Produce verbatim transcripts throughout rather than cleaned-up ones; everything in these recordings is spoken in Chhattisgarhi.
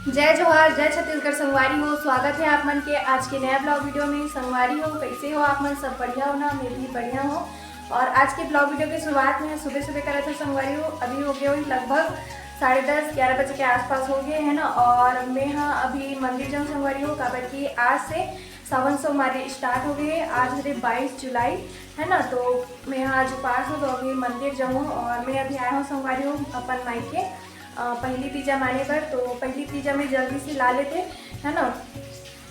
जय जोहार, जय छत्तीसगढ़ संगवारी हो। स्वागत है आप मन के आज के नया ब्लॉग वीडियो में। संगवारी हो, कैसे हो आप मन? सब बढ़िया हो ना? मैं भी बढ़िया हूँ। और आज के ब्लॉग वीडियो के शुरुआत में सुबह सुबह करत हो संगवारी हो। अभी हो गए होही लगभग साढ़े दस ग्यारह बजे के आसपास हो गए है ना। और मैं हाँ अभी मंदिर जाऊँ संगवारी हो, काबर कि आज से सावन सोमवारी स्टार्ट हो गए है। आज हरे बाईस जुलाई है ना, तो मैं हाँ आज उपास हूँ, तो अभी मंदिर जाऊँ। और मैं अभी आया हूँ संगवारी हो अपन मायके अ, पहली तीजा माने बर। तो पहली तीजा में जल्दी से ला लेते है ना,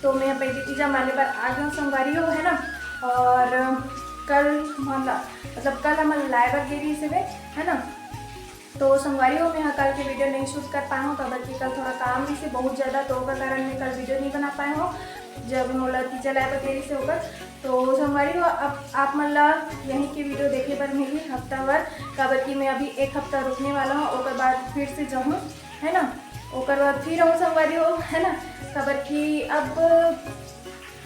तो मैं पहली तीजा माने बर आ गया संगवारी हो है ना। और कल हमन ला, मतलब कल हमन लाए बर गे रहिस हवे है ना। तो संगवारी हो, मैं हा कल के वीडियो नहीं शूट कर पाए हूँ, काबर कि कल थोड़ा काम रहिस हे बहुत ज़्यादा, तो ओकर कारण मैं कल वीडियो नहीं बना पाए हूँ। जब मोला तीजा लाए बर गे रहिस हे ओकर, तो संगवारी हो, अब आप मन ला यहीं के वीडियो देखे बर मिलही हफ्ता भर, काबर कि मैं अभी एक हफ्ता रुकने वाला हूँ, ओकर बाद फिर से जाऊँ है ना, ओकर बाद फिर आऊँ संगवारी हो है ना, काबर कि अब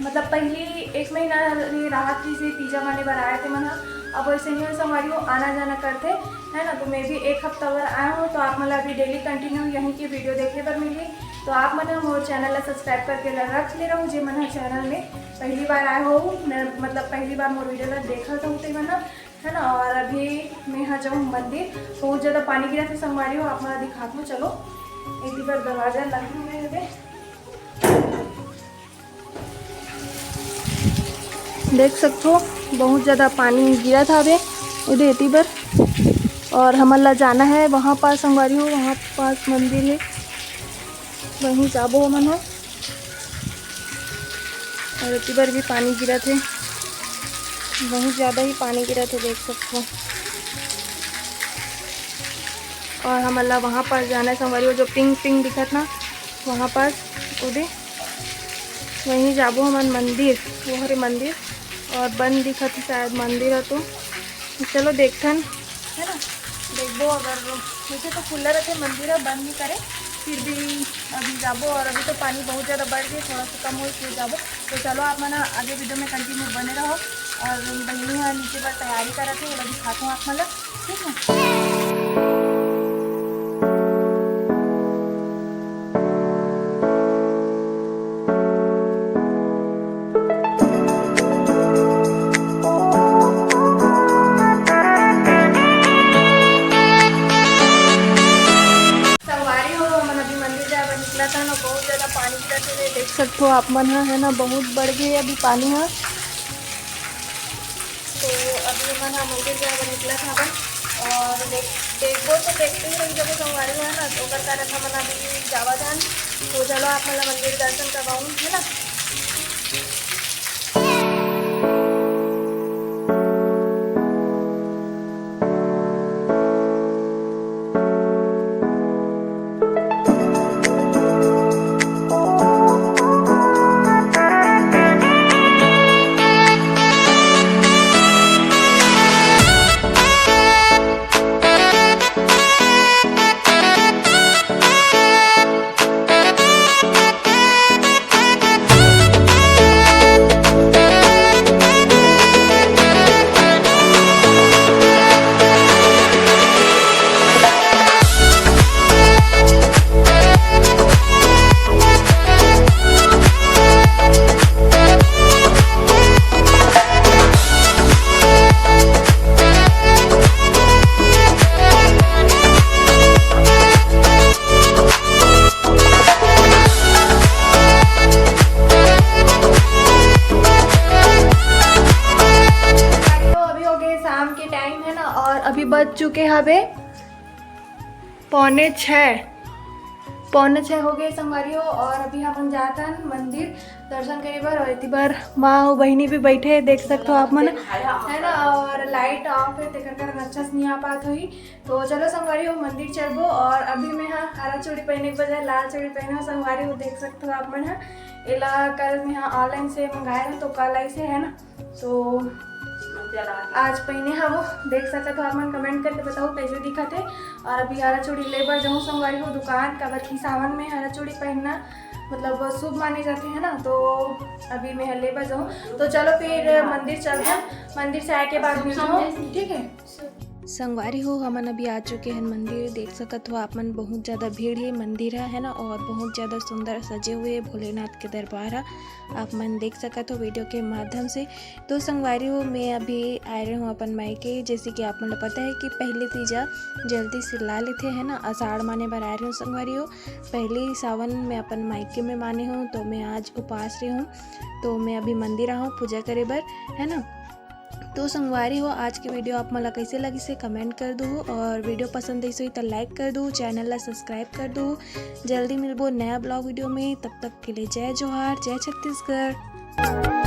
मतलब पहली एक महीना ले राहत रहिस हे तीजा माने बर आए थे मन ह, अब वैसे नहीं हो संगवारी हो, आना जाना करते है ना। तो मैं भी एक हफ्ता भर आया हूँ, तो आप मन ला अभी डेली कंटिन्यू यहीं के वीडियो देखे बर मिलही। तो आप मन ह मोर चैनल ला सब्सक्राइब करके ल-, रख ले रहू, जे मन ह चैनल में पहली बार आए हो, मैं मतलब पहली बार मोर वीडियो ला देखत हो ते मन ह, है ना। और अभी मैं हा जाऊँ मंदिर, बहुत ज़्यादा पानी गिरत हे संगवारी हो, आप मन ला दिखात हूँ। चलो एक बार दरवाजा लगे हुए हे। देख सकथो, बहुत ज़्यादा पानी गिरत हावे उदे एती बर। और हमन ला जाना है वहाँ पास संगवारी हो, वहाँ पास मंदिर है, वहीं जाबो हमन ह। और एती बर भी पानी गिरत है, बहुत ज़्यादा ही पानी गिरत है, देख सकथो। और हमन ला वहाँ पास जाना है संगवारी हो, जो पिंक पिंक दिखत ना, वहाँ पास उदे वहीं जाबो हमन मंदिर, वो हरे मंदिर। और बंद दिखत हे शायद मंदिर ह, तो चलो देखथन, है ना, देखबो। अगर वैसे तो खुला रहते मंदिर ह, बंद नहीं करे, फिर भी अभी जाबो। और अभी तो पानी बहुत ज़्यादा बढ़ गए, थोड़ा सा कम हो फिर जाबो। तो चलो आप मन आगे वीडियो में कंटिन्यू बने रहो। और बहिनी ह नीचे बर तैयारी करत हे, ओला दिखात हूँ आप मन ला। ठीक है। संगवारी हो, हमन अभी मंदिर जाए बर निकलत हन, बहुत ज्यादा पानी गिरत हे, देख सकथो आप मन ह, है ना, बहुत बढ़ गे अभी पानी ह। तो अभी हमन ह मंदिर जाए बर निकलत हवन और देख, देखबो तो देखते ही रह जबो संगवारी हो, है ना, तो ओकर कारण हमन अभी जावत हन। तो चलो आप मन ला मंदिर दर्शन करवाऊँ, है ना। तो अभी हो गए शाम के टाइम, है ना, और अभी बज चुके हवे पौने छः, पौने छः हो गए संगवारी हो। और अभी हमन जात हन मंदिर दर्शन करे बर, और एती बर माँ अउ बहिनी भी बैठे हे, देख सकथो आप मन, है ना, और लाइट ऑफ है, तेकर कारण अच्छा से नहीं आ पात होही। तो चलो संगवारी हो, मंदिर चलबो। और अभी मैं हा हरा चूड़ी पहने के बजाय लाल चूड़ी पहने हो संगवारी हो, देख सकथो आप मन हा। एला कल मैं हा ऑनलाइन से मंगाए रहे, तो कल ऐसे है ना, तो आज पहने हा वो, देख सकत हो आप मन, कमेंट करके बताओ कैसे दिखत है। और अभी हरा चूड़ी ले बर जाऊँ संगवारी हो दुकान, काबर कि सावन में हरा चूड़ी पहनना मतलब शुभ माने जाते हैं ना, तो अभी मैं ले बर जाऊँ। तो चलो फिर मंदिर चलते हैं, मंदिर से आए के बाद मिलते हैं, ठीक है। संगवारी हो, हमन अभी आ चुके हैं मंदिर। देख सकत हो आप मन, बहुत ज़्यादा भीड़ है मंदिर है, है ना, और बहुत ज़्यादा सुंदर सजे हुए है भोलेनाथ के दरबार है। आप मन देख सकत हो वीडियो के माध्यम से। तो संगवारी हो, मैं अभी आए रहे हूँ अपन मायके। जैसे कि आप मन ल पता है कि पहली तीजा जल्दी सिल्ला लेथे, है ना, अषाढ़ माने बर आए रहे हूँ संगवारी हो। पहली सावन में अपन मायके में माने हूँ, तो मैं आज उपास रही हूँ। तो मैं अभी मंदिर आए हूँ पूजा करे बर, है ना। तो संगवारी हो, आज के वीडियो आप मन ला कैसे लगिस हे कमेंट कर दू, और वीडियो पसंद आइस होही त लाइक कर दू, चैनल ला सब्सक्राइब कर दू। जल्दी मिलबो नया ब्लॉग वीडियो में, तब तक के लिए जय जोहार, जय छत्तीसगढ़।